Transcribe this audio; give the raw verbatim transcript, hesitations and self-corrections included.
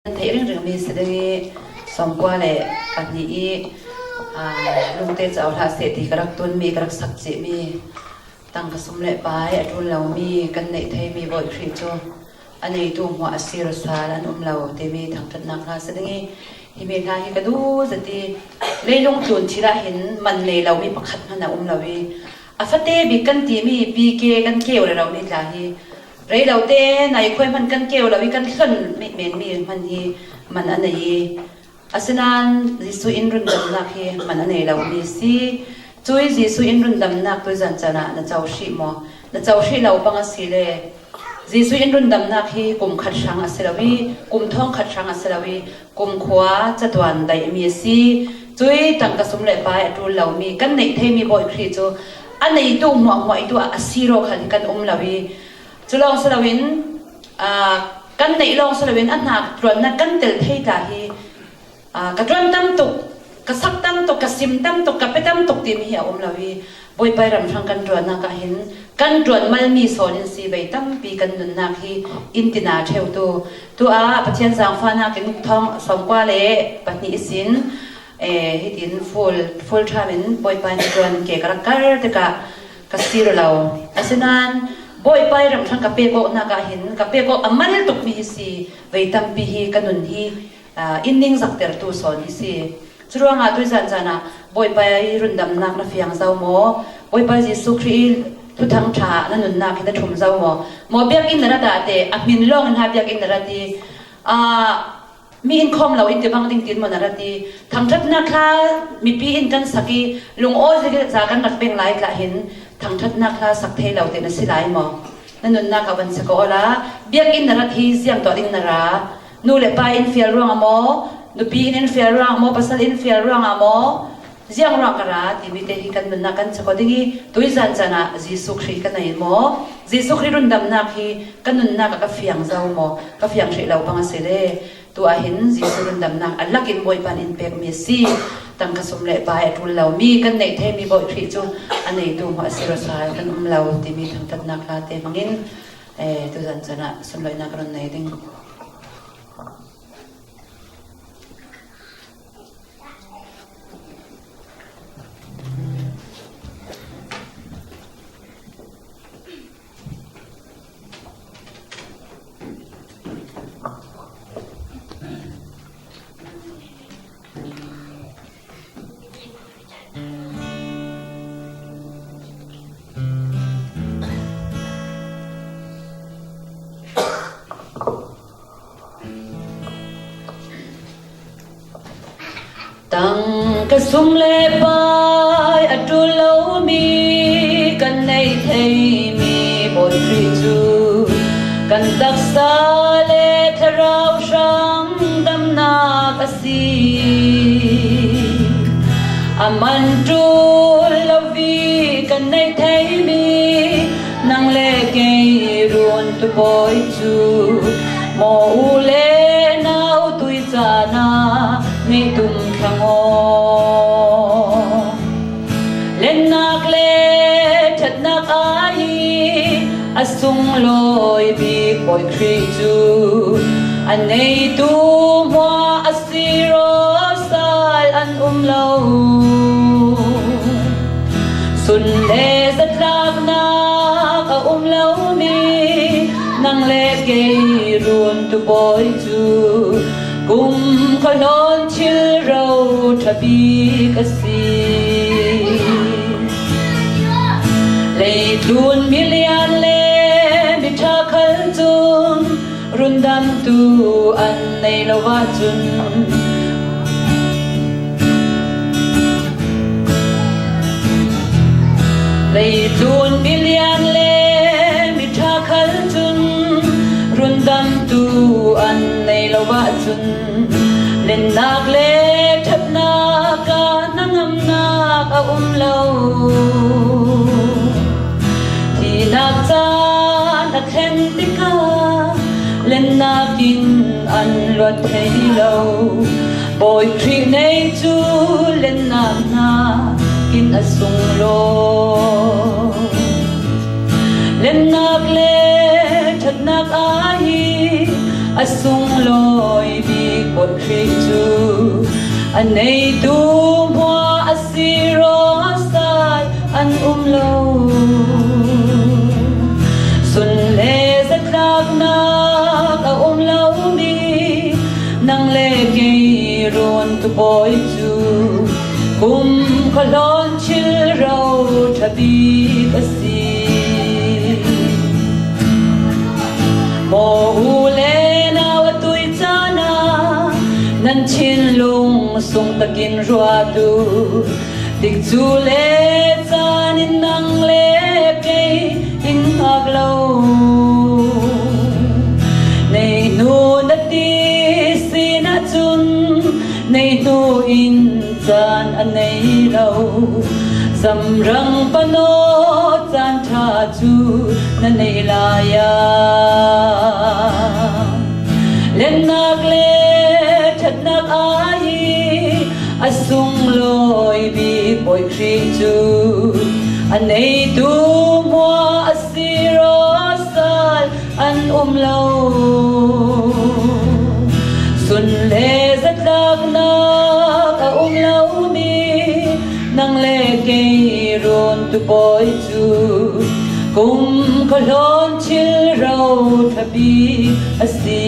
Theih ringring mi si ding i, sawmkua le pahnih i, aa, lungte cau hlah seh ti ka rak tun mi, ka rak sak cih mi, tangka sum le pai a ṭul lo mi, kan neih thei mi Bawi Khrih cu a neitu hmuah a sir aw sal an um lo timi thangṭhatnak hla si ding i, himi hla hi ka duh zet i, leilung tlun thil ah hin man nei lo mi pakhat hmanh a um lo i, a fate bik kan timi P K kan keu rero mi tla hi, rei lo te nai khuai hmanh kan keu lo i kan hlon mi, men mi hmanh hi man a nei i, asinain Jesuh in rundamnak hi man a nei lo mi a si. Cui Jesuh in rundamnak tuizan caan ah na co hrih maw? Na co hrih lo pang a si le, Jesuh in rundamnak hi kum khat hrang a si lo i, kum thawng khat hrang a si lo i, kum khua catuan daih mi a si. Cui tangka sum le pai a ṭul lo mi, kan neih thei mi Bawi Khrih cu a neitu hmuahhmuah i tu ah a sir aw khal hi kan um lo i, cu lawng si loin, aa, kan neih lawng si loin a hnak ṭuannak kan tel thei tla hi, aa, ka ṭuan tam tuk, ka sak tam tuk, ka sim tam tuk, ka pe tam tuk timi hi a um lo i, Bawipa ram hrang kan ṭuannak ah hin kan ṭuan mal mi sawn in si, vei tampi kan nunnak hi in tina ṭheu tu. Tu ah Pathian zaangfahnak in thawng sawmkua le pahnih ihsin, eh, hitin full, full term in Bawipa in ṭuan ke ka rak kar tikah ka sir aw lo. Asinain Bawipa ram hrang ka pek awknak ah hin ka pek awk a mal tuk mi hi si, vei tampi hi ka nun hi, aa, in ningzaktertu sawn hi si. Curuangah tuizan caan ah Bawipa i rundamnak na fiang zo maw? Bawipa Jesuh Khrih i thuthang ṭha na nunnak hi na ṭhum zo maw? Maw biakinn na rat ah te, a hmin lawng in ha biakinn na rat i, aa, mi in khawm lo in ti bang ding tin maw na rat i, thangṭhatnak hla mipi in kan sak i, lungaw zia kan rak peng lai tla hin thangṭhatnak hla sak thei lo te na si lai maw? Na nunnak ah van sak aw la, biakinn na rat hi ziang tuah ding na ra, nu le pa in fial ruangah maw, nupi in in fial ruangah maw, pasal in fial ruangah maw, ziang ruang ka ra timi te hi kan nunnak kan sak aw ding i, tuizan caan ah Jesuh Khrih ka nei maw? Jesuh Khrih rundamnak hi ka nunnak ah ka fiang zo maw? Ka fiang hrih lo pang a si le, tu ah hin Jesuh rundamnak a lak in Bawipa in pek mi a si. Tangka sum le pai a ṭul lo mi, kan neih thei mi Bawi Khrih cu a neitu hmuah a sir aw sal kan um lo timi thangṭhatnak hla te hmangin, eh, tuzan caan ah sunlawihnak ka run nei ding. Tangka sum le pai a ṭul lo mi, kan neih thei mi Bawi Khrih cu kan taksa le thlarau hrang damnak a si. A man ṭul lo vi kan neih thei mi, nang le kei runtu Bawi cu maw u le nau tui caan ah ngeih tum thlang aw. Lennak le ṭhatnak aa hi a sunglawi bik Bawi Khrih cu a neitu hmuah a sir aw sal an um lo. Sun le zatlaknak a um lo mi, nang le kei runtu Bawi cu kum khuahlawn thil ro ṭha bik a si. Leitlun mi lian le mi ṭha khal cun rundamtu an nei lo ahcun, leitlun mi lian le mi ṭha khal cun rundamtu an nei lo ahcun, lennak le ṭhatnak ah hnangamnak a um lo. Thihnak caan a thlen tikah lennak in an luat thei lo. Bawi Khrih nei cu lennak hnakin a sunglawi. Lennak le ṭhatnak aa hi a sunglawi bik A neitu hmua a sir aw sal an um lo. Sun le zatlaknak a um lo mi, nang le kei runtu pawi cu kum khuahlawn thil ro ṭha bik a si. Maw u le nau a tui caan ah nan thinlung sung takin ruat uh. Tikcu le caan in nang le kei in ngak lo. Neihnu na ti sinah cun neihnu in caan a nei lo. Zamrang panaw caan ṭha cu na nei lai ah lennak le ṭhatnak ai a sunglawi bik Bawi Khrih cu a neitu hmua a sir aw sal an um lo. Sun le zatlaknak a um lo mi, nang le kei runtu pawi cu kum khuahlawn thil ro ṭha bik a si.